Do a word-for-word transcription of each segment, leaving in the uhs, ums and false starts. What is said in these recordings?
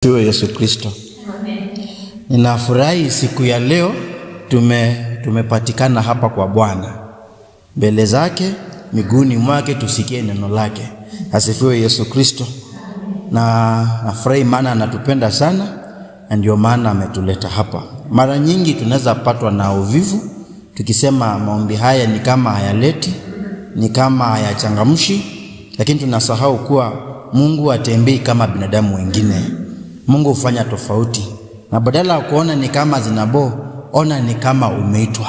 Asifiwe Yesu Kristo. Ninafurahi siku ya leo tume-, tumepatikana hapa kwa Bwana, mbele zake, miguuni mwake, tusikie neno lake. Asifiwe Yesu Kristo. Na nafurahi maana anatupenda sana, na ndio maana ametuleta hapa. Mara nyingi tunaweza patwa na uvivu, tukisema maombi haya ni kama hayaleti, ni kama hayachangamshi, lakini tunasahau kuwa Mungu hatembei kama binadamu wengine. Mungu hufanya tofauti. Na badala ya kuona ni kama zinaboo, ona ni kama umeitwa.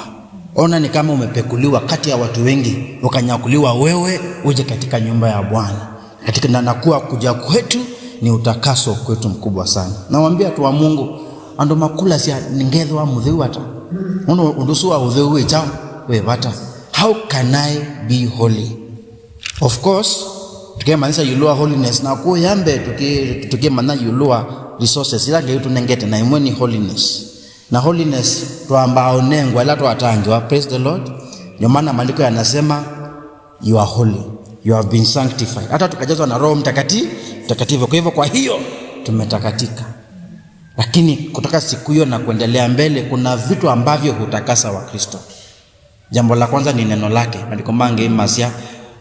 Ona ni kama umepekuliwa kati ya watu wengi, ukanyakuliwa wewe uje katika nyumba ya Bwana. Katika na, na kuwa kuja kwetu ni utakaso kwetu mkubwa sana. Nawaambia watu wa Mungu, andũ makulasya nĩngethĩwa mũtheu ata. Ũndũ, ũndũ ũsu wa ũtheu wĩ kyaũ, wĩ vata. How can I be holy? Of course, tũkĩmanyĩsya ĩũlũ wa holiness, na kũya mbee tũkĩ-, tũkĩmanya ĩũlũ wa resources ila Ngai ũtũnengete, na ĩmwe nĩ holiness. Na holiness twambaa ũnengwa ĩla twatangĩwa. Praise the Lord. Ndio maana maandiko yanasema, "You are holy. You have been sanctified." Hata tukajazwa na Roho Mtakati-, Mtakatifu. Kwa hivyo, kwa hiyo, tumetakatika. Lakini kutoka siku hiyo na kuendelea mbele, kuna vitu ambavyo hutakasa Wakristo. Jambo la kwanza ni neno lake. Maandiko mangĩ masya,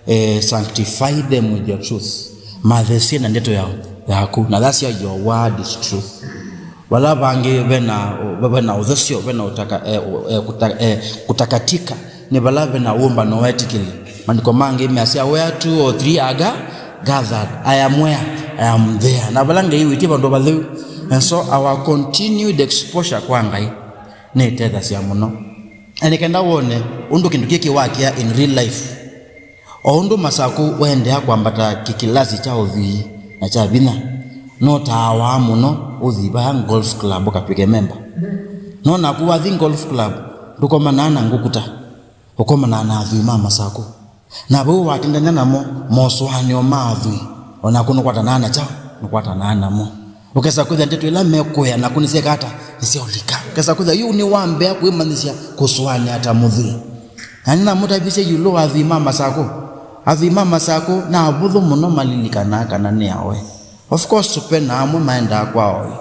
eh, "Sanctify them with your truth." Mathesie na ndeto ya, yaku. Na that's why your word is truth. Vala vangĩ vena, vena ũthesyo, vena ũtaka-, eh, eh, kuta-, eh, kutakatika, nĩ vala vena wũmbano wa etĩkĩli. Maandĩko mangĩ measya, "Where two or three are ga-, gathered, I am where? I am there." Na vala Ngai wĩtie vandũ vatheu. And so our continued exposure kwa Ngai nĩtethasya mũno. Na nĩ kenda wone ũndũ kĩndũ kĩkĩ wakĩa in real life. O ũndũ Masakũ waendeea kwambata kĩkilasi kya ũthwii na kya vinya, nũtaawaa mũno ũthi vaa golf club ũkatw'ĩke memba. No naku wathi golf club, ndũkomanaa na ngũkuta, ũkomanaa na athwii ma Masakũ. Na vau watindany'a namo, mosũanĩo ma athwii, o naku nũkwatanaa na kyaũ? Nũkwatanaa namo. Ũkesa kwĩthĩa ndeto ila mekũea naku nĩsyeeka ata? Nĩsyaũlika. Ũkesa kwĩthĩa yu nĩwambĩa kwĩmanyĩsya kũsũanĩa ta mũthwii. Na nĩnamũtavisye ĩũlũ wa athwii ma Masakũ. Athwii ma Masakũ na avũthũ mũno malilikanaa kana nĩ awe. Of course, ve na amwe maendaa kwa aoi,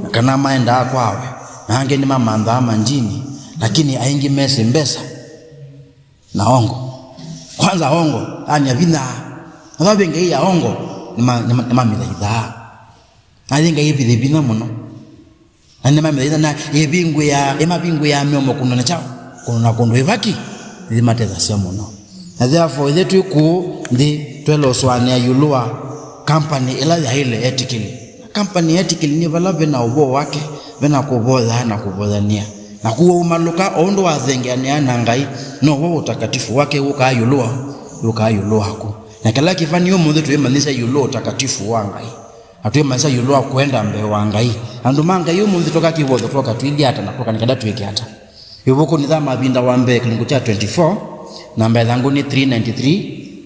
na kana maendaa kwa awe, na angĩ nĩmamanthaa manjini, lakini aingĩ mesĩ mbesa na ongo. Kwanza ongo, yani avinya. Na vavĩ ngai ya ongo, nĩma-, nĩma-, nĩmamĩthaithaa. Na yĩ ngai ĩvithĩ vinya mũno. Na nĩmamĩthaitha na ĩvingũĩa, ĩmavingũĩa mĩomo kũndũ na kyaũ, kũndũ na kũndũ ĩvaki, nĩmatethasya mũno. Na therefore, ithyĩ twĩ kũũ nthĩ, twaĩle ũsũanĩa ĩũlũ wa company ĩla yaĩle etĩkĩli. Na company etĩkĩli nĩ vala ve na ũvoo wake, ve na kũvoya na kũvoyanĩa. Na kũu waumalũka, o ũndũ wathengeanĩa na Ngai, now'o ũtakatifu wake wũkaa ĩũlũ wa, wũkaa ĩũlũ waku. Na kĩla kĩvani ũmũnthĩ twĩmanyĩsya ĩũlũ wa ũtakatifu wa Ngai. Na twĩmanyĩsya ĩũlũ wa kũenda mbee wa Ngai. Andũ ma Ngai, ũmũnthĩ tũka kĩvotho twoka twĩlye ata na twoka nĩ kenda twĩke ata? Ĩvukunĩ ya Mavinda wa Mbee kĩlungu kya twenty-four, namba ĩthangũ nĩ three ninety-three,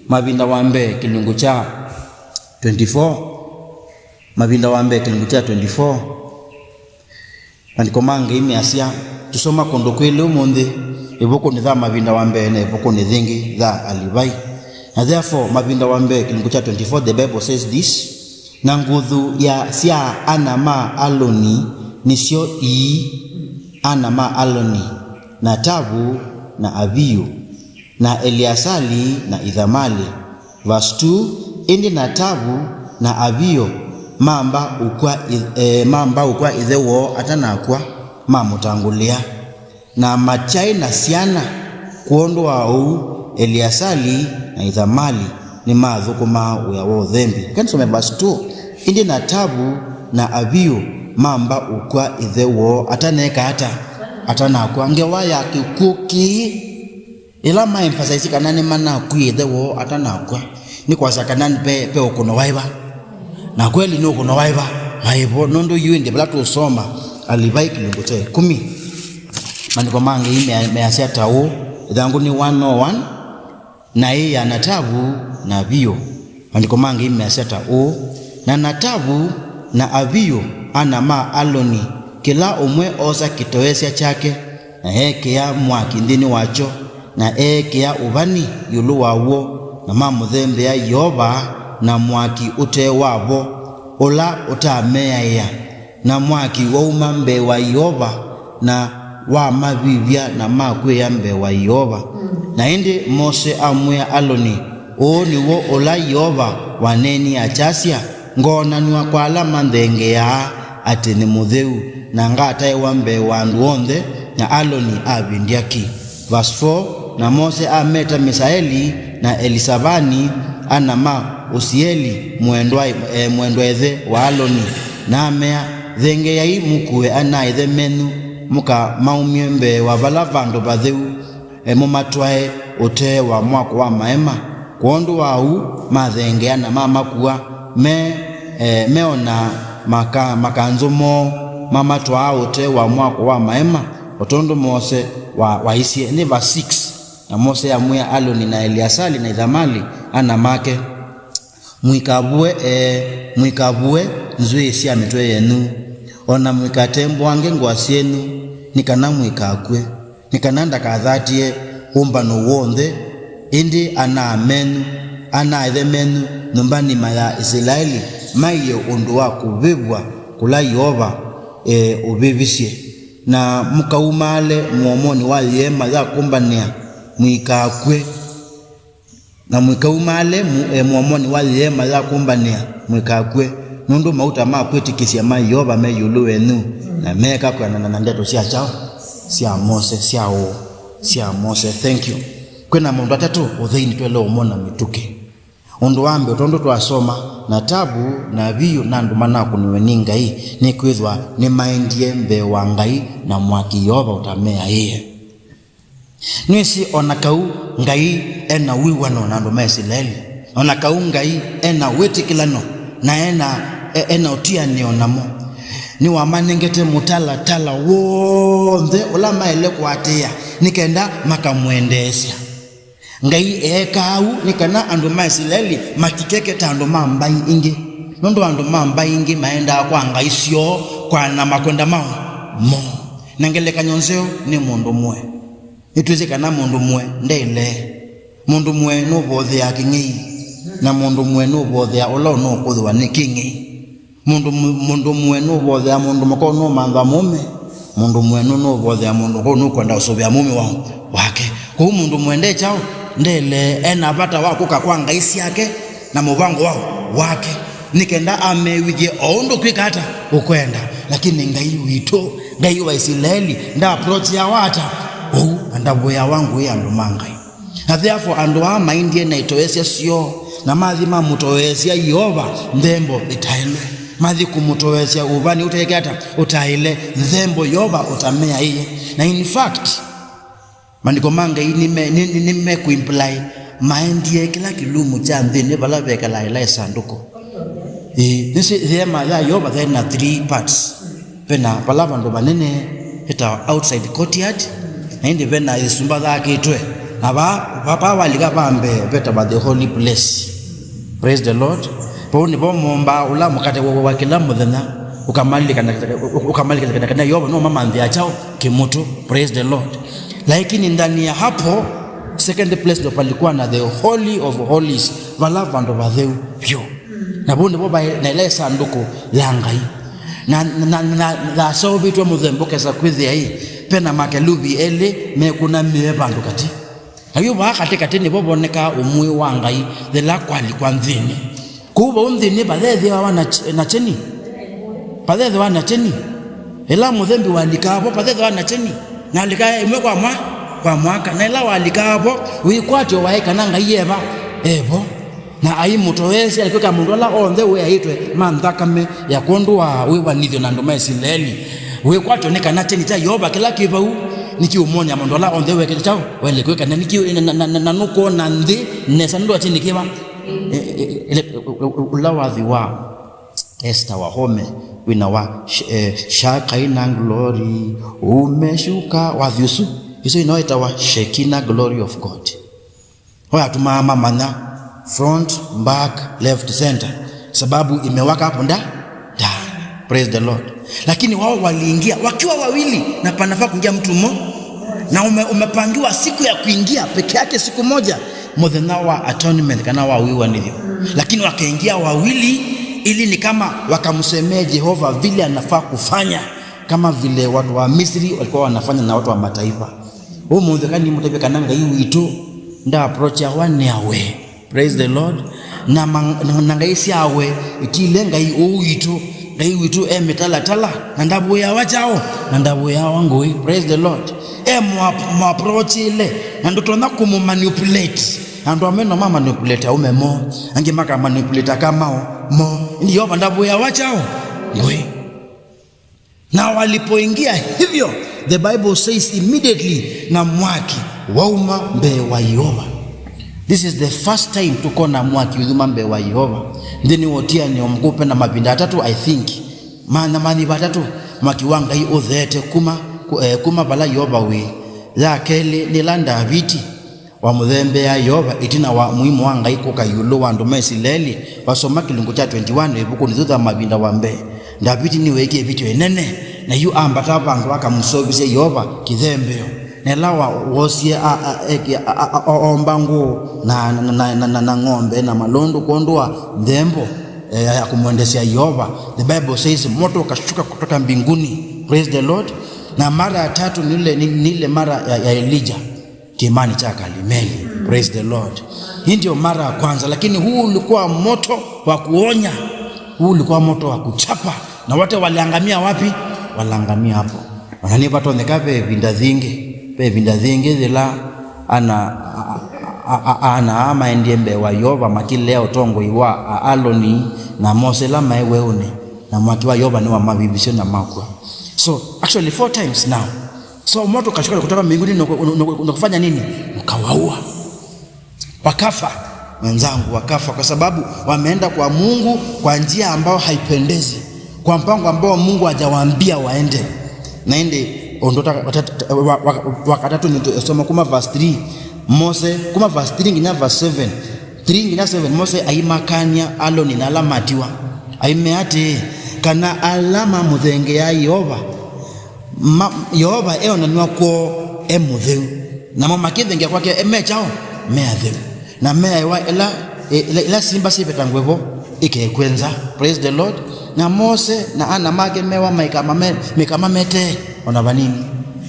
Mavinda wa Mbee kĩlungu kya twenty-four, Mavinda wa Mbee kĩlungu kya twenty-four. Maandĩko ma Ngai measya, tũsoma kũndũ kwĩlĩ ũmũnthĩ, ĩvukunĩ ya Mavinda wa Mbee na ĩvukunĩ yĩngĩ ya Alivai. Na therefore, Mavinda wa Mbee kĩlungu kya twenty-four, the Bible says this, "Na nguthu ya sya ana ma Aloni nĩsyo ii, ana ma Aloni, Natavu na Aviu, na Eleasali na Ithamali." Verse two, "Ĩndĩ Natavu na Aviu mamba ũkw'a ĩth-, eh, mamba ũkw'a ĩthe woo atanakw'a, mamũtangũlĩa. Na matyaĩ na syana, kwondũ wa ũu Eleasali na Ithamali nĩmathũkũmaa wĩa wa ũthembi." Kanisome verse two, "Ĩndĩ Natavu na Aviu mamba ũkw'a ĩthe woo ataneka ata? Atanakw'a." Ngewa ya kĩkw'ũ kĩĩ. Ĩla ma emphasize kana nĩmanakwie ĩthe woo atanakw'a, nĩ kwasya kana ve, ve ũkũno waĩ va? Na kweli nĩ ũkũno waĩ va? Waĩ vo, nũndũ yu ĩndĩ vala tũũsoma Alivai kĩlungu kya ĩkũmi, maandĩko ma Ngai mea-, measya ta ũũ, ĩthangũ nĩ one oh one, na ĩ ya Natavu na Aviu. Maandĩko ma Ngai measya ta ũũ, "Na Natavu na Aviu, ana ma Aloni, kĩla ũmwe oosa kĩtoesya kyake, na eekĩa mwaki nthĩnĩ wakyo, na eekĩa ũvani ĩũlũ waw'o, na mamũthembea Yeova na mwaki ũte wa vo, ũla ũtameaĩa, Na mwaki wauma mbee wa Yeova, na wamavĩvya, na makw'ĩĩa mbee wa Yeova. Na ĩndĩ Mose amwĩa Aloni, Ũũ nĩw'o ũla Yeova waneenie akyasya, 'Ngoonanw'a kwa ala manthengeeaa atĩ nĩ mũtheu, na ngataĩwa mbee wa andũ onthe.' Na Aloni avĩndya ki. Verse four, Na Mose ameta Misaeli na Elisavani, ana ma Usieli, mwendwa, e, mwendwa ĩthe wa Aloni, na amea, Thengeeai mũkue ana-a-ĩthe menyu, mũkamaumye mbee wa vala vandũ vatheu, e, mũmatwae ũtee wa mwako wa maema. Kwondũ wa ũu, mathengeea na mamakua, me, e, meona maka, makanzũ moo, mamatwaa ũtee wa mwako wa maema, o tondũ Mose wa, waisye. Nĩ verse six. Na Mose amwĩa Aloni na Eleasali na Ithamali, ana make, Mũikavũe, e, mũikavũe nzw'ĩĩ sya mĩtwe yenyu, o na mũikatembũange ngũa syenyu, nĩ kana mũikakw'e, nĩ kana ndakathatĩe ũmbano w'onthe. Ĩndĩ ana menyu, ana-a-ĩthe menyu nyũmba nima ya Isilaeli, maiye ũndũ wa kũvĩvw'a kũla Yeova, e, ũvĩvisye. Na mũkaumaale mũomonĩ wa ĩeema ya kũmbanĩa, mũikakw'e. Na mũikaumaale mu-, e, mũomonĩ wa ĩeema ya kũmbanĩa, mũikakw'e, nũndũ mauta ma kwĩtĩkĩsya ma Yeova me ĩũlũ wenyu, na meeka kwĩanana na ndeto sya kyaũ? Sya Mose, sya ũũ? Sya Mose. Thank you. Kwĩna maũndũ atatũ ũtheinĩ twaĩle ũmona mĩtũkĩ. Ũndũ wa mbee, tondũ twasoma, Natavu na Aviu na andũ manakũniwe nĩ Ngai, nĩkwĩthwa nĩmaendie mbee wa Ngai na mwaki Yeova ũtameaĩe. Nĩwĩsĩ o na kau Ngai e na wĩw'ano na andũ ma Isilaeli, o na kau Ngai e na wĩtĩkĩlano na e na, e, e na ũtianĩo namo, nĩwamanengete mũtalatala w'onthe ũla maĩle kũatĩĩa nĩ kenda makamwendeesya. Ngai eekaa ũu nĩ kana andũ ma Isilaeli matikeke ta andũ ma mbaĩ ingĩ, nũndũ andũ ma mbaĩ ingĩ maendaa kwa ngai syoo kwa na makwenda mao moo. Na ngelekany'o nzeo nĩ mũndũ mũe. Nĩtwĩsĩ kana mũndũ mũe nde ĩlee. Mũndũ mũe nũvotheaa kĩng'ei, na mũndũ mũe nũvotheaa ũla ũnũkũthĩwa nĩ kĩng'ei. Mũndũ mũ-, mũndũ mũe nũvotheaa mũndũ mũka ũnũmantha mũũme, mũndũ mũe nũ-, nũvotheaa mũndũ mũka ũnũkwenda ũsũvĩa mũũme wa, wake. Kwoou mũndũ mũe nde kyaũ? Nde ĩlee, e na vata wa kũka kwa ngai syake na mũvango wa, wake, nĩ kenda amew'ĩthye o ũndũ kwĩka ata ũkwenda. Lakini Ngai witũ, Ngai wa Isilaeli, nda approachiawa ata ũu, na ndavũĩawa ngũĩ andũ ma Ngai. Na therefore andũ aa maendie na itoesya syoo, na mathi mamũtoeesya Yeova nthembo ĩtaĩle. Mathi kũmũtoeesya ũvani ũtaĩke ata? Ũtaĩle, nthembo Yeova ũtameaĩe. Na in fact, Maandĩko ma Ngai nĩme-, nĩ, nĩ, nĩmekũimply maendie kĩla kĩlumu kya nthĩnĩ vala vekalaa ĩla ĩsandũkũ. Ĩĩ, nĩsĩ ĩeema ya Yeova yaĩ na three parts. Ve na vala vandũ vanene vetawa outside courtyard, na ĩndĩ ve na ĩsumba yaakĩtwe. Na va, va, va walika va mbee vetawa the holy place. Praise the Lord. Vau nĩvo moombaa ũla mũkate wa, wa kĩla mũthenya, ũkamalilikana, ũkamalilikana kana Yeova no mamanthĩa kyaũ? Kĩmũtũ. Praise the Lord. Lakini ndani ya hapo, second place ndo palikuwa na the holy of holies, vala vandũ vatheu vyũ. Na vau nĩvo vaĩ na ĩla ĩsandũkũ ya Ngai. Na, na, na, na yaseũvĩtw'e mũthemba ũkesa kwĩthĩa ĩ, ve na makeluvi elĩ mekũnamĩe vandũ katĩ. Na yu vaa katĩ katĩ nĩvo vonekaa ũmũĩ wa Ngai yĩla kwalikwa nthĩnĩ. Kũu vau nthĩnĩ vatheethĩawa na ky-, na kyeni? Vatheethĩawa na kyeni? Ĩla mũthembi walikaa vo, vatheethĩawa na kyeni? Na alikaa ĩmwe kwa mwa-, kwa mwaka. Na ĩla walikaa vo, wĩkwatyo waĩ kana Ngai e va? E vo. Na aimũtoeesya alikwĩka maũndũ ala onthe weaĩtwe ma nthakame ya kwondũ wa wĩwanĩthyo na andũ ma Isilaeli. Wĩkwatyo nĩ kana kyeni kya Yeova kĩla kĩ vau nĩkĩũmony'a maũndũ ala onthe wekĩte kyaũ? Waĩle kwĩka. Na nĩkĩ, na, na, na, na nũkwona nthĩ nesa nũndũ wa kyeni kĩva? E, e, e, e, ũla wathi wa Esta Wahome wĩna wa sh-, eh, Shekinah glory, umeshuka, wathi ũsu, ĩsu ĩno ĩtawa Shekinah glory of God. Oyatumaa mamanya front, back, left, center, sababu imewaka hapo nda-, ndani. Praise the Lord. Lakini wao waliingia wakiwa wawili, na panafaa kuingia mtu mmo-, na ume-, umepangiwa siku ya kuingia peke yake, siku moja, mũthenya wa atonement, kana wa wĩwanĩthyo. Lakini wakaingia wawili, ili ni kama wakamsemee Jehova vile anafaa kufanya, kama vile watu wa Misri walikuwa wanafanya na watu wa mataifa. Ũmũnthĩ kana nĩmũtavye kana Ngai witũ nda approachawa nĩ awe. Praise the Lord. Na, ma- na, na ngai sya awe itile Ngai ũũ witũ. Ngai witũ e mĩtalatala, na ndavũĩawa kyaũ, na ndavũĩawa ngũĩ. Praise the Lord. E mwa- mwaprochile, na ndũtonya kũmũmanipulate. Andũ amwe no mamanipulate aume moo, angĩ makamanipulate aka mao moo. Ĩndĩ Yeova ndavũĩawa kyaũ, ngũĩ. Na walipoingia hivyo, the Bible says immediately, na mwaki wauma mbee wa Yeova. This is the first time tũkona mwaki ũyuma mbee wa Yeova. Nthĩnĩ wa ũtianĩo mũkũpe na mavinda atatũ, I think, ma- na mathi vatatũ, mwaki wa Ngai ũtheete kuma, ku- eh, kuma vala Yeova wĩ. Ya kelĩ nĩ ĩla Ndaviti wamũthembeaa Yeova ĩtina wa mũimo wa Ngai kũka ĩũlũ wa andũ ma Isilaeli. Wasoma kĩlungu kya twenty-one ĩvukunĩ yĩu ya Mavinda wa Mbee. Ndaviti nĩweekie ĩvĩtyo ĩnene, na yu ambata vandũ akamũseũvĩsya Yeova kĩthembeo. Na ĩla wa- woosie a- a- eke- a- a- a- oomba ngũũ na, na, na, na, na, na ng'ombe na malũndũ kwondũ wa nthembo, eh, ya kũmwendesya Yeova, the Bible says moto ukashuka kutoka mbinguni. Praise the Lord. Na mara ya tatu ni ile, ni, ni ile mara ya, ya Elija kiimani cha Kalimeli. Praise the Lord. Hii ndio mara ya kwanza, lakini huu ulikuwa moto wa kuonya, huu ulikuwa moto wa kuchapa, na wote waliangamia wapi? Waliangamia hapo. Ona nĩvatonyeka ve ĩvinda yĩngĩ, ve ĩvinda yĩngĩ yĩla ana a- a- a- ana aa maendie mbee wa Yeova makĩlea ũtongoi wa Aloni na Mose ĩla maĩ weũnĩ, na mwaki wa Yeova nĩwamavivisye na makw'a. So actually four times now. So moto ukashuka kutoka mbinguni na ku- na ku- na kufanya nini? Ukawaua. Wakafa, mwenzangu, wakafa kwa sababu wameenda kwa Mungu kwa njia ambayo haipendezi, kwa mpango ambao Mungu hajawaambia waende. Na ĩndĩ ũndũ ta- wa- wa- wa- wa katatũ nĩtũsoma kuma verse three, Mose, kuma verse three nginya verse seven, three nginya seven, Mose aimakany'a Aloni na ala matiwa, aimea atĩĩ, kana ala mamũthengeaa Yeova ma- Yeova eonanw'a kwoo e mũtheu, namo makĩthengeea kwake e me kyaũ? Me atheu, na meaĩwa ĩla, ĩ- ĩla, ĩla simba syĩvetangwe vo ikekw'e nza. Praise the Lord. Na Mose na ana make mewa maikama me- mĩkama metee ona vanini.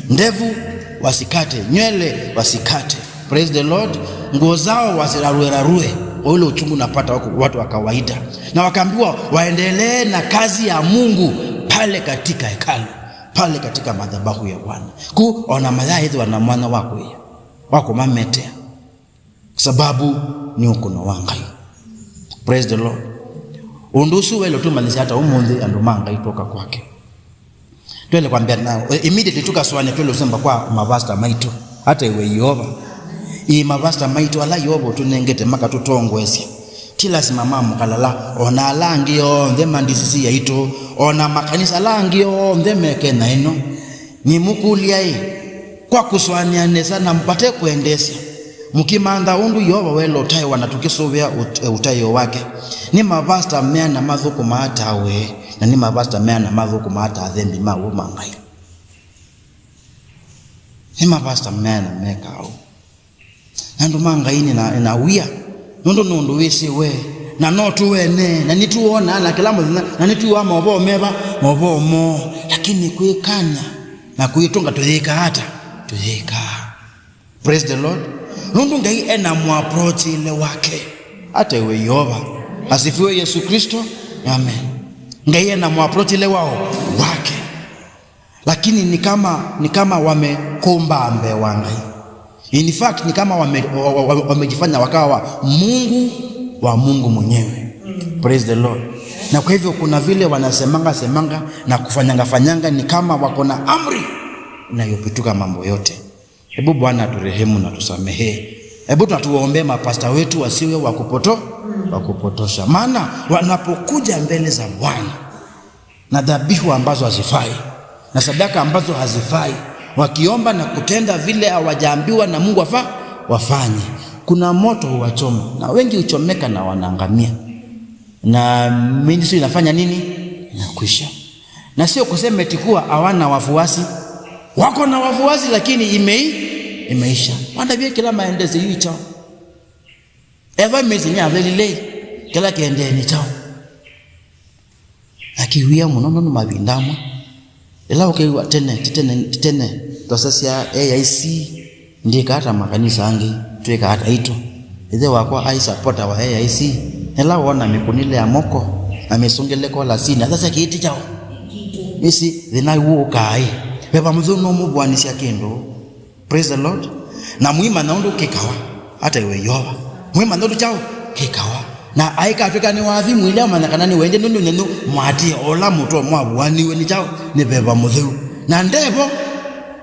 Ndevu wasikate, nywele wasikate. Praise the Lord. Nguo zao wasirarue rarue kwa ule uchungu napata wako watu wa kawaida, na wakaambiwa waendelee na kazi ya Mungu pale katika hekalu, pale katika madhabahu ya Bwana. Ku ona mayaĩthwa na mwana wa kũĩa, wa kũmametea, sababu nĩ ũkũno wa Ngai. Praise the Lord. Ũndũ ũsu welo tũmanyĩsya ata ũmũnthĩ andũ ma Ngai twoka kwake? Twele kwambia na eh, immediately tukasũanĩa twele ũsemba kwa mavasta maitũ. Hata iwe Yeova, ĩ mavasta maitũ ala Yeova ũtũnengete makatũtongoesya, ti lasima ma Mũkalala, ona ala angĩ onthe ma D C C yaitũ, ona makanisa ala angĩ onthe meke na ĩno. Nĩmũkũlya-ĩ, kwa kũsũanĩa nesa na vate kwendeesya, mũkĩmantha ũndũ Yeova waĩle ũtaĩwa na tũkĩsũvĩa ũt- ũtaĩo wake? Nĩ mavasta meana mathũkũmaa ta we, na nĩ mavasta meana mathũkũmaa ta athembi ma w'o ma Ngai? Nĩ mavasta meana mekaa ũu? Na andũ ma Ngai nĩ na, na wia, nũndũ nĩ ũndũ wĩsĩ we, na no tũwene, na nĩtũwonaa na kĩla mũthenya, na nĩtwĩw'aa maũvoo meva, maũvoo moo, lakini kwĩkany'a na kwĩtũnga tũyĩkaa ata? Tũyĩkaa. Praise the Lord. Nũndũ Ngai ena mũaprochĩle wake. Hata iwe Yeova. Asifiwe Yesu Kristo. Amen. Ngai ena mũaprochĩle wao wake. Lakini ni kama, ni kama wamekumbaa mbee wa Ngai. In fact, ni kama wame- wa- wa- wamejifanya wakawa Mungu wa Mungu mwenyewe. Praise the Lord. Na kwa hivyo kuna vile wanasemanga semanga na kufanyanga fanyanga ni kama wako na amri inayopituka mambo yote. Hebu Bwana aturehemu na tusamehe. Hebu na tuwaombee mapasta wetu wasiwe wa kupoto- wa kupotosha, maana wanapokuja mbele za Bwana na dhabihu ambazo hazifai na sadaka ambazo hazifai, wakiomba na kutenda vile hawajaambiwa na Mungu wafa- wafanye, kuna moto huwachoma na wengi huchomeka na wanaangamia, na ministry inafanya nini? Inakwisha. Na sio kusema eti kuwa hawana wafuasi, wako na wafuasi, lakini imei- imeisha. Wandavye kĩla maendesyo yu chao. Eva mezi ni avelile kĩla kĩendee nĩ chao. Na kĩwia mũno nũndũ mavinda amwe, ĩla ũkew'a tene, ti tene, ti tene twasasya A I C, ndĩkaa ta makanisa angĩ, twĩkaa ta aitũ. Ĩthe wakwa aĩ supporter wa A I C, ĩla woona mĩkũnĩle ya moko na mĩsũngĩle kolasini, athasya kĩĩ ti kyaũ. Ĩsĩ thĩna w'o ũkaa ĩ, Veva Mũtheu nũmũvũanĩsya kĩndũ. Praise the Lord. Na mwĩmanya ũndũ kĩkawa, ata iwe Yeova. Mwĩmanya ũndũ kyaũ kĩkawa. Na aikatw'ĩka nĩ wathi, mwĩle amanya kana nĩ wendi nũndũ nenyu mwatie ola mũtwe mwavũaniwe nĩ kyaũ, nĩ Veva Mũtheu. Na ndevo,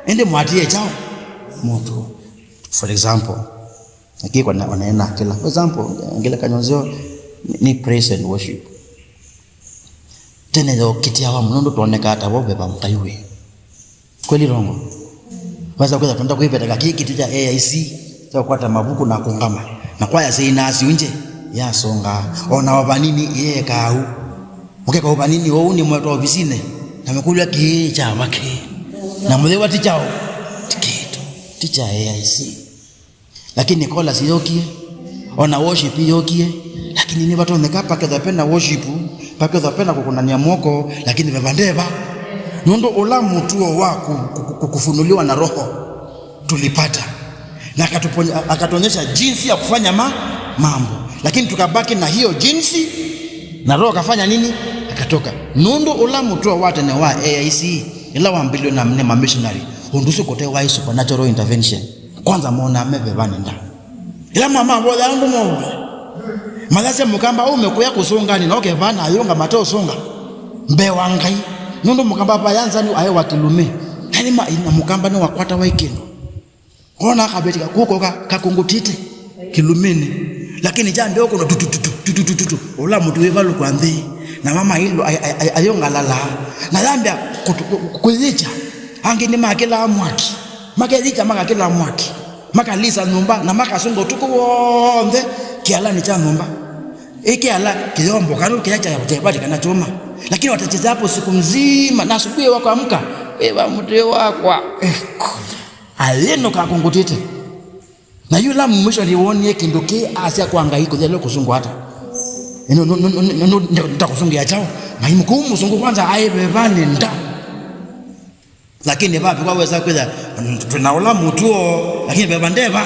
ĩndĩ mwatie kyaũ, mũtwe. For example, akĩkwa na onaena kĩla. For example, ngelekany'o nzeo nĩ praise and worship. Tene yo kĩtiawa mũno, ndũ twonekaa ta vo Veva Mũtheu wĩ. Kweli rongo? Wasa kwĩtha kwenda kwĩveteka kĩĩ kĩtĩ kya A I C kya kũkwata mavuku na kũngama. Na kwaya syĩ inaa syũnje, yasonga. O na o vanini yeekaa ũu. Mũkeka o vanini ũu nĩ mwetwa ovisinĩ. Na mũkũlya kĩĩ kya vake. Na mũyĩwa ti kyaũ? Ti kĩndũ. Ti kya A I C. Lakini chorus yokie, ona worship yokie, lakini nĩvatonyeka pakethwa pena worship, pakethwa pena kũkũnania moko, lakini Veva ndeva. Nũndũ ũla mũtuo wa ku-, ku-, ku-, kufunuliwa na Roho tulipata. Na akatuponya-, akatuonyesha jinsi ya kufanya ma-, mambo. Lakini tukabaki na hiyo jinsi, na Roho akafanya nini? Akatoka. Nũndũ ũla mũtuo wa tene wa A I C, ĩla wambĩlĩwe na nĩ ma missionary, ũndũ ũsu kũte waĩ supernatural intervention. Kwanza monaa me Veva nĩ nda. Ĩla mamavoya andũ mowe. Mathasya mũkamba ũme kũya kũsũngani, na oke vaa na ayũnga mate ũsũnga mbee wa Ngai. Nũndũ mũkamba vaya nzani aĩ wa kĩlumi. Yaani ma-, na mũkamba nĩwakwatawa ĩ kĩndũ. Kona akavĩtĩka kuko ka-, kakũngũtĩte kĩlumini. Lakini kyambĩa ũkũna tutututu, tutututu. Ũla mũtu wĩvalũkwa nthĩ. Na mama ilo ay-, ay-, ay-, ayũngalala. Na yambĩa kũtu-, kũ-, kũ-, kũyĩkya. Angĩ nĩmakĩlaa mwaki. Makeyĩkya makakĩla mwaki. Makalisa nyũmba na makasunga ũtukũ w'onthe kĩalanĩ kya nyũmba. Ĩ kĩala kĩyombo kana kĩya kya kyaĩvati kana kyũma. Lakini watacheza hapo siku mzima na asubuhi wakaamka, "Ĩva mũtĩ wakwa." Ayĩnũka akũngũtĩte. Na yũla mwisho nĩwonie kĩndũ kĩ asya kwa Ngai kũthela kũsungwa ata. Ĩno, no, no, no, no, no, ndakũsungĩa kyaũ. Maimu kũu mũsungu kwanza aĩ Veva nĩ nda. Lakini vavikwa wesa kwĩtha, twĩna ũla mũtuo, lakini Veva ndeva.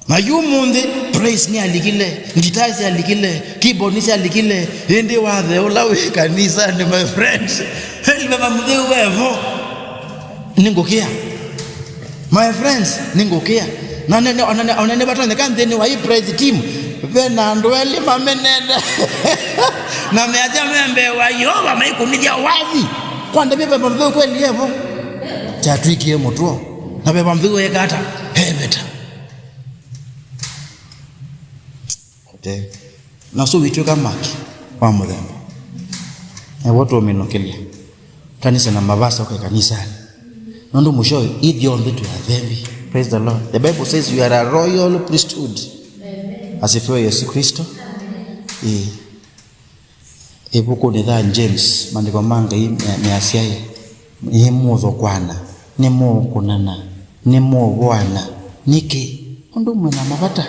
Na yu mũnthĩ, praise nĩalikile, ngitaa syalikile, keyboard nĩsyalikile, ĩndĩ wathe ũla wĩ kanisanĩ, my friend, Veva Mũtheu wevo. Nĩngũkĩa. My friends, nĩngũkĩa. Na nene, ona ne-, ona nĩvatonyeka nthĩnĩ wa hii praise team, ve na andũ elĩ mamenene. Na measya me mbee wa Yeova maikumĩthya wathi. Kwa ndavya Veva Mũtheu kweli evo. Kyatwĩkie mũtuo. Na Veva Mũtheu eka ata? Eveta. Ate. Na ũsu wĩtw'ĩka mwaki wa mũthemba. Evo tũũminũkĩlya. Kanisa na mavasa ũke kanisanĩ. Nũndũ mũsyo ithyonthe twĩ athembi. Praise the Lord. The Bible says you are a royal priesthood. Asifiwe Yesu Kristo. Ĩĩ. Ĩvukunĩ ya James, maandĩko ma Ngai me-, measyaĩ, "Nĩmũthokwana, nĩmũkũnana, nĩmũvũana. Nĩkĩ? Ũndũ mwĩ na mavata."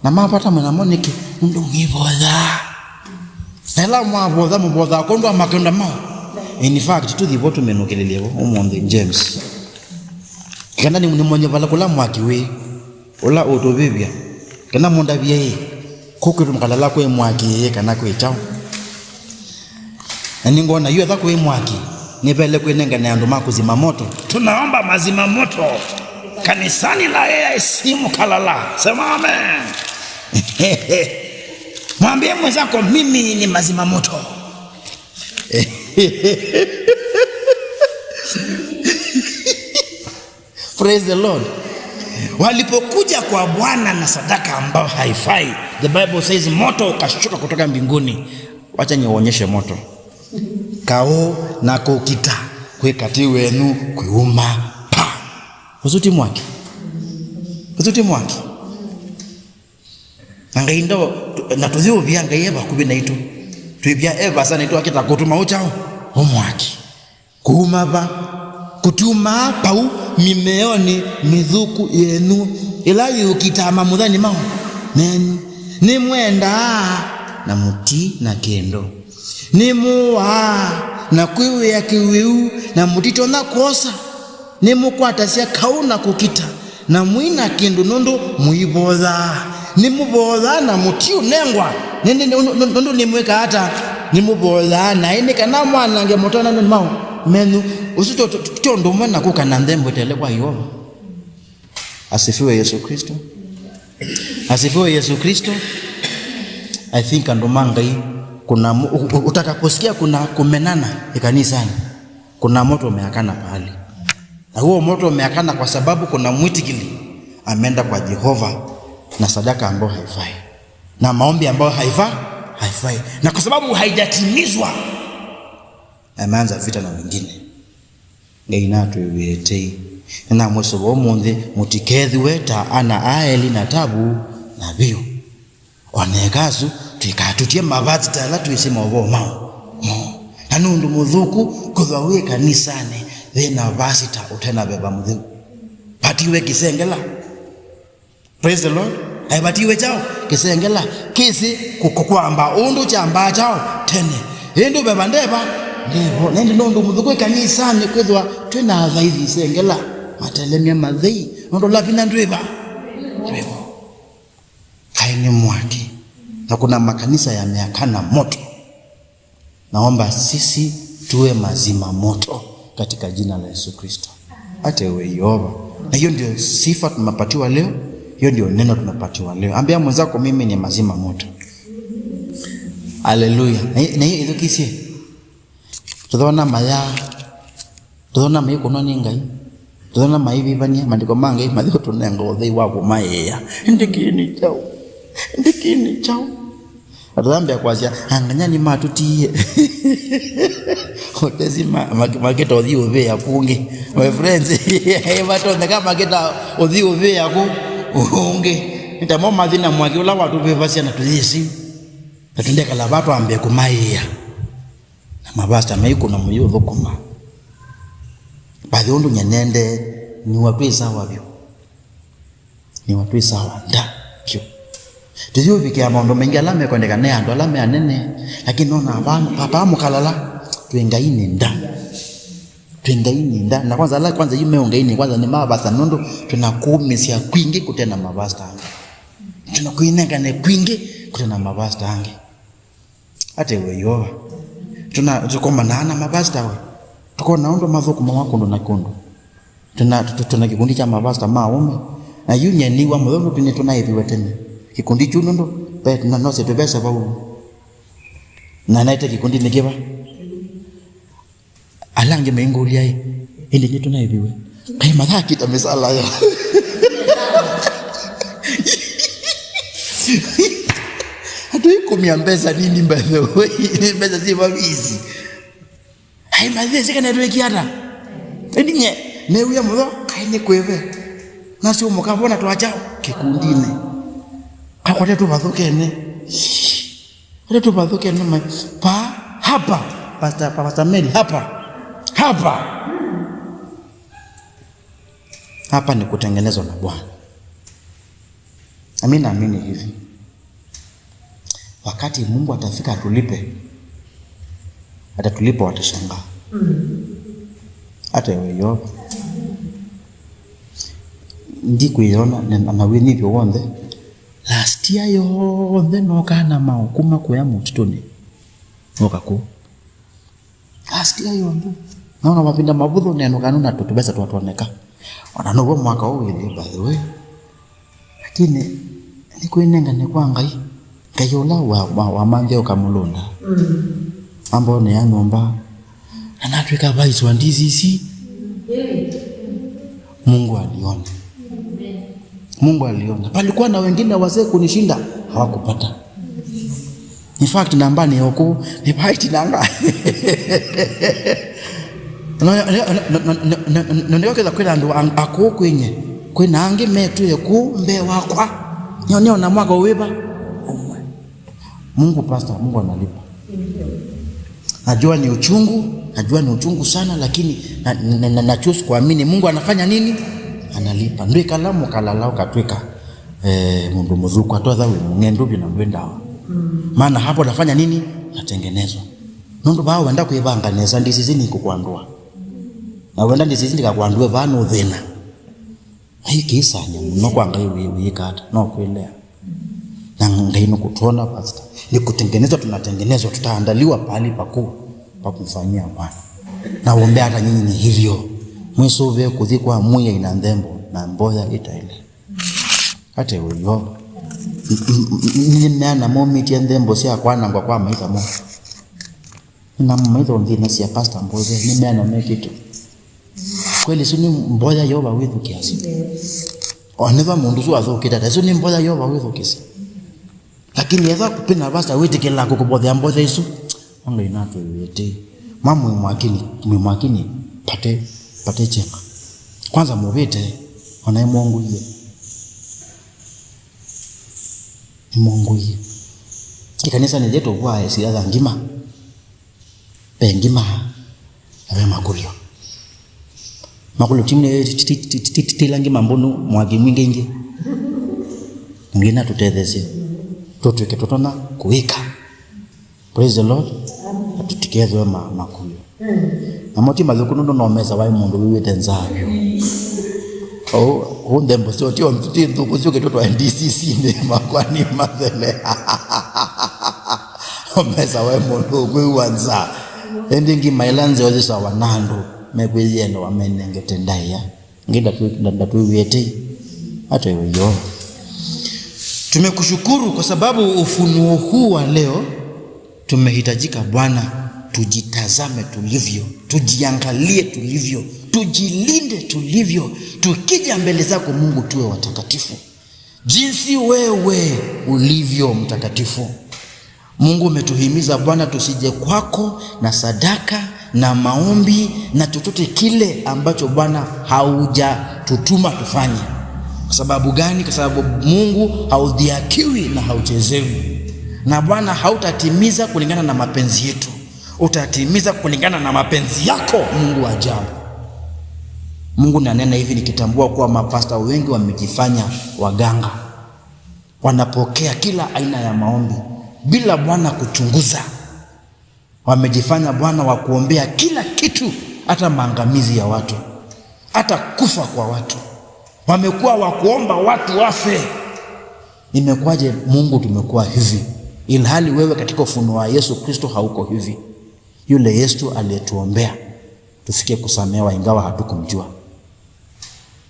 Na mavata mwĩ namo nĩkĩ? Nũndũ mwĩvoyaa. Na ĩla mwavotha, mũvothaa kwondũ wa makenda maũ? In fact, tũthi vo tũminũkĩlĩlye vo ũmũnthĩ, James. Kenda nĩ-, nĩmwonye vala kũla mwaki wĩ, ũla ũtũvĩvya. Kenda mũndavye ĩ, kũu kwitũ Mkalala kwĩ mwaki ĩ kana kwĩ kyaũ? Na nĩngwona yu etha kwĩ mwaki, nĩvaĩle kwĩnengane andũ ma kũzima moto. Tunaomba mazima moto kanisani la A I C Mkalala. Sema amen. Mwambie mwenzako, "Mimi ni mazima moto." Praise the Lord. Walipokuja kwa Bwana na sadaka ambayo haifai, the Bible says, moto ukashuka kutoka mbinguni. Wacha niwaonyeshe moto. Kaũ na kũkita kwĩ katĩ wenyu kwĩuma. Pa! Ũsu ti mwaki? Ũsu ti mwaki? Na Ngai ndo, na tũyũvia Ngai e vakuvĩ naitũ. Twĩvia e vasa naitũ akĩta kũtũma ũkyaũ? Ũmwaki. Kuuma va? Kũtiumaa pau mimeonĩ mĩthũku yenyu, ĩla yĩũkitaa mamũthani mau menyu. Nĩmwendaa na mũti na kĩndũ. Nĩmũaa na kwĩw'ĩa kĩwĩu, na mũtitonya kwosa. Nĩmũkwatasya kaũ na kũkita, na mũi na kĩndũ nũndũ mũivothaa. Nĩmũvothaa na mũtiũnengwa, nĩndĩ nũ-, nũ-, nũndũ nĩmwĩkaa ata? Nĩmũvothaa naĩ nĩ kana mwanange matonanonĩ mau menyu. Ũsu tyo, tyo, tyo ũndũ ũmwe na kũka na nthembo ĩtele kwa Yeova. Asifiwe Yesu Kristo. Asifiwe Yesu Kristo. I think andũ ma Ngai, kuna mu-, u-, u-, utakaposikia kuna kumenana ikanisani, kuna moto umeakana pahali. Na huo moto umeakana kwa sababu kuna mwitikili ameenda kwa Jehova na sadaka ambayo haifai, na maombi ambayo haifa-, haifai. Na kwa sababu haijatimizwa, ameanza vita na wengine. Ngai natwĩw'ĩe tei. Nĩnamwĩsũva ũmũnthĩ, mũtikethĩwe ta ana a Eli na Tavu na Aviu. O na eka asu, tũikatũtye mavasita ala twĩsĩ maũvoo mao moo. Na nĩ ũndũ mũthũku kwĩthwa wĩ kanisanĩ yĩ na vasita ũte na Veva Mũtheu. Vatiwe kĩsengela. Praise the Lord. Aivatiwe kyaũ? Kĩsengela. Kĩsĩ kũ-, kũ-, kwamba ũndũ kyambaa kyaũ tene. Ĩndĩ Veva ndeva, ndevo. Na ĩndĩ nũndũ mũthũku ĩkanisanĩ kwĩthwa twĩ na athaithi isengela, matelemya mathei, nũndũ lavinya ndwĩva? Ndwĩvo. Kaĩ nĩ mwaki. Na kuna makanisa yameakana moto. Naomba sisi tuwe mazima moto katika jina la Yesu Kristo. Atewe Yehova. Na hiyo ndio sifa tumepatiwa leo, hiyo ndio neno tumepatiwa leo. Ambia mwenzako, "Mimi ni mazima moto." Haleluya. Na hi-, na hiyo ithukisye. Tũthona maya, tũthona maikũnwa nĩ Ngai. Tũthona maivivania, maandĩko ma Ngai mathi ũtũnenga ũthei wa kũmaĩĩa. Ĩndĩ kĩĩ nĩ kyaũ? Ĩndĩ kĩĩ nĩ kyaũ? Na tũyambĩa kwasya, "Anganyani matũtiie." Ũtesi ma-, ma-, makĩta ũthi ũvĩa kũngĩ. My friends, vatonyeka makĩta ũthi ũvĩa kũ-, ũngĩ. Nĩ ta mo mathi na mwaki ũla watũvĩvasya na tũyĩsĩ. Na tũndekala va twambĩe kũmaĩĩa. Na mavasta maikũna mũyĩ ũthũkũma. Vathi ũndũ nyenende, nĩwa twĩ sawa vyũ. Nĩwa twĩ sawa nda vyũ. Tũyĩũvikĩa maũndũ maingĩ ala mekwendeka nĩ andũ ala me anene, lakini nona vaa, vaa mũkalala, twĩ Ngainĩ nda. Twĩ Ngainĩ nda. Na kwanza ala kwanza yu me Ngainĩ, kwanza nĩ mavasta nũndũ twĩna kũmĩsya kwingĩ kũte na mavasta angĩ. Twĩna kwĩnengane kwingĩ kũte na mavasta angĩ. Atewe Yeova. Tuna-, tũkomanaa na mavasta we. Tũkona ũndũ mathũkũmawa kũndũ na kũndũ. Tuna, tu-, tuna kĩkundi kya mavasta ma aũme. Na yu nye nĩw'a mũtheu nũndũ nĩtũnaĩviwe tene. Kĩkundi kyu nũndũ ve-, na nose tũvesa vau. Na naĩte kĩkundi nĩ kĩva? Ala angĩ maingũlya ĩ, ĩndĩ nĩtũnaĩviwe. Kaĩ mathakĩta mĩsala yo. Atũikũmya mbesa nini, by the way. Nĩ mbesa syĩ vavisi. Ai, mathĩsĩ kana twĩkie ata? Ĩndĩ nye, new'ĩa mũtho, kaĩ nĩ kwĩve. Nasyo mũkavona twakya kĩkundinĩ. Kakwate tũvathũkene. Ĩla tũvathũke nũma, pa, hapa, Pastor, Pastor Mary, hapa, hapa. Hapa ni kutengenezwa na Bwana. Na mimi naamini hivi. Wakati Mungu atafika atulipe, atatulipa watashangaa. Hata wewe Yoba. Ndikwĩyona na, na wĩnyivyo w'onthe. Last year yonthe nookaa na maũ kuma kũya mũtitũnĩ. Nooka kũu. Last year yonthe. Naona mavinda mavũthũ nenũka nũna tũtũvesa twatwoneka. Ona now'o mwaka ũũ wĩthĩ, by the way. Lakini, nĩkwĩnengane kwa Ngai. Ngai ũla wa, wa, wamanthĩa ũkamũlũnda. Mm. Ambonea nyũmba. Na natwĩka vice wa D C C. Mungu aliona. Mungu aliona. Palikuwa na wengine wazee kunishinda, hawakupata. In fact, namba nĩ ũkũ, nĩ vaiti nanga. No, no, nĩoketha kwĩna andũ ang-, akũũ kwĩnye. Kwĩna angĩ metwĩe kũũ mbee wakwa. Nĩo, nĩo na mwaka ũwĩva? Ũmwe. Mungu, pastor, Mungu analipa. Najua ni uchungu, najua ni uchungu sana, lakini na, na, na, na choose kuamini. Mungu anafanya nini? Analipa. Ndwĩkala mũkalala ũkatwĩka, eh, mũndũ mũthũku, atotha wĩ mũng'endu vyũ na ndwĩ ndawa. Maana hapo nafanya nini? Natengenezwa. Nũndũ vaa wenda kwĩvanga nesa, ndisizi nĩkũkwandũa. Na wenda ndisizi ndikakwandũe, vaa nũthĩna. Ai, kĩsanya mũno kwa Ngai wĩ-, wĩĩka ata? No kwĩlea. Na Ngai nũkũtwona, pastor. Ni kutengenezwa tunatengenezwa, tutaandaliwa pahali pakuu pa kumfanyia Bwana. Na uombe hata nyinyi ni hivyo. Mwĩsũvĩe kũthi kwa Mwĩai na nthembo na mboya itaĩle. Ate ũyo. Nĩmeana momĩtye nthembo sya kwanangwa kwa maitha mo. Na maitha ũngĩ na sya pastor Mboya, nĩmeana mekĩte. Kweli, isu nĩ mboya Yeova wĩthukĩasya. Onetha mũndũ ũsu athũkĩte ata, isu nĩ mboya Yeova wĩthukĩsya. Lakini etha kwĩna pastor wĩtĩkĩla kũkũvothea mboya isu, o Ngai natwĩw'ĩe tei. Ma mwĩ mwakini, mwĩ mwakini, pate, pate chenga. Kwanza mũvĩte, ona ĩmwongũie. Ĩmwongũie. Ĩkanisa nĩ yetu kwa siasa ngima. Ve ngima, na ve makũlyo. Makũlyo ti, ti, ti, ti, ti, ti, tila ngima mbũnu mwaki mwingĩ ingĩ. Ngai natũtetheesye. Tũtw'ĩke tũtonya kũĩka. Praise the Lord. Na tũtikethwe ma-, makũlyo. Namo ti mathũku nũndũ no mesa waĩ mũndũ wĩw'ĩte nzaa vyũ. Ũu, ũu nthembo syo ti, ti nthũku syũkĩtwe twa N D C C-nĩ makwa nĩ mathele. No mesa waĩ mũndũ ũkwĩw'a nzaa. Ĩndĩ ngima ila nzeo yĩsawa na andũ mekwĩyĩelewa menengete ndaĩa. Ngai ndatwĩ-, nda-, ndatwĩw'ĩe tei. Hata iwe yo. Tumekushukuru kwa sababu ufunuo huu wa leo tumehitajika, Bwana, tujitazame tulivyo, tujiangalie tulivyo, tujilinde tulivyo, tukija mbele zako, Mungu, tuwe watakatifu. Jinsi wewe ulivyo mtakatifu. Mungu, umetuhimiza, Bwana, tusije kwako na sadaka na maombi na chochote kile ambacho, Bwana, haujatutuma tufanye. Kwa sababu gani? Kwa sababu, Mungu, haudhihakiwi na hauchezewi. Na, Bwana, hautatimiza kulingana na mapenzi yetu. Utatimiza kulingana na mapenzi yako, Mungu wa ajabu. Mungu, nanena hivi nikitambua kuwa mapasta wengi wamejifanya waganga. Wanapokea kila aina ya maombi bila, Bwana, kuchunguza. Wamejifanya, Bwana, wa kuombea kila kitu, hata maangamizi ya watu, hata kufa kwa watu. Wamekuwa wa kuomba watu wafe. Imekuwaje, Mungu, tumekuwa hivi, ilhali wewe katika ufunuo wa Yesu Kristo hauko hivi? Yule Yesu aliyetuombea tufikie kusamehewa ingawa hatukumjua.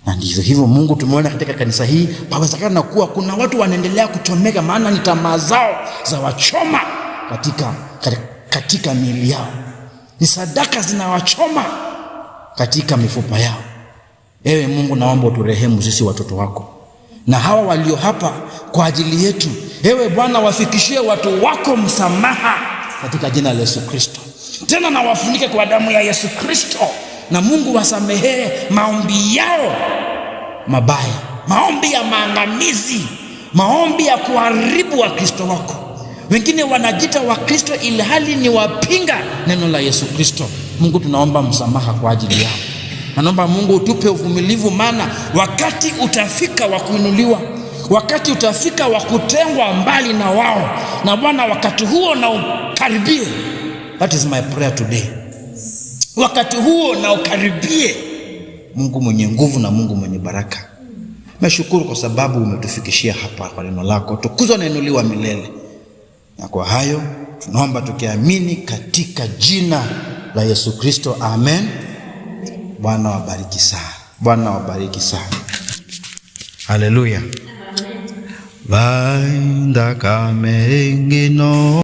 Na ndivyo hivyo, Mungu, tumeona katika kanisa hii, pawezekana kuwa kuna watu wanaendelea kuchomeka, maana ni tamaa zao za wachoma katika, katika miili yao. Ni sadaka zinawachoma katika mifupa yao. Ewe Mungu, naomba uturehemu sisi watoto wako. Na hawa walio hapa kwa ajili yetu, ewe Bwana, wafikishie watu wako msamaha katika jina la Yesu Kristo. Tena na wafunike kwa damu ya Yesu Kristo. Na Mungu, wasamehee maombi yao mabaya, maombi ya maangamizi, maombi ya kuharibu Wakristo wako. Wengine wanajiita Wakristo ilhali ni wapinga neno la Yesu Kristo. Mungu, tunaomba msamaha kwa ajili yao. Na naomba, Mungu, utupe uvumilivu, maana wakati utafika wa kuinuliwa, wakati utafika wa kutengwa mbali na wao. Na Bwana, wakati huo na ukaribie. That is my prayer today. Wakati huo na ukaribie, Mungu mwenye nguvu na Mungu mwenye baraka. Nashukuru kwa sababu umetufikishia hapa kwa neno lako. Tukuzwa na inuliwa milele. Na kwa hayo, tunaomba tukiamini katika jina la Yesu Kristo. Amen. Bwana wabariki sana. Bwana wabariki sana. Haleluya. Vai nthakame ĩngĩ no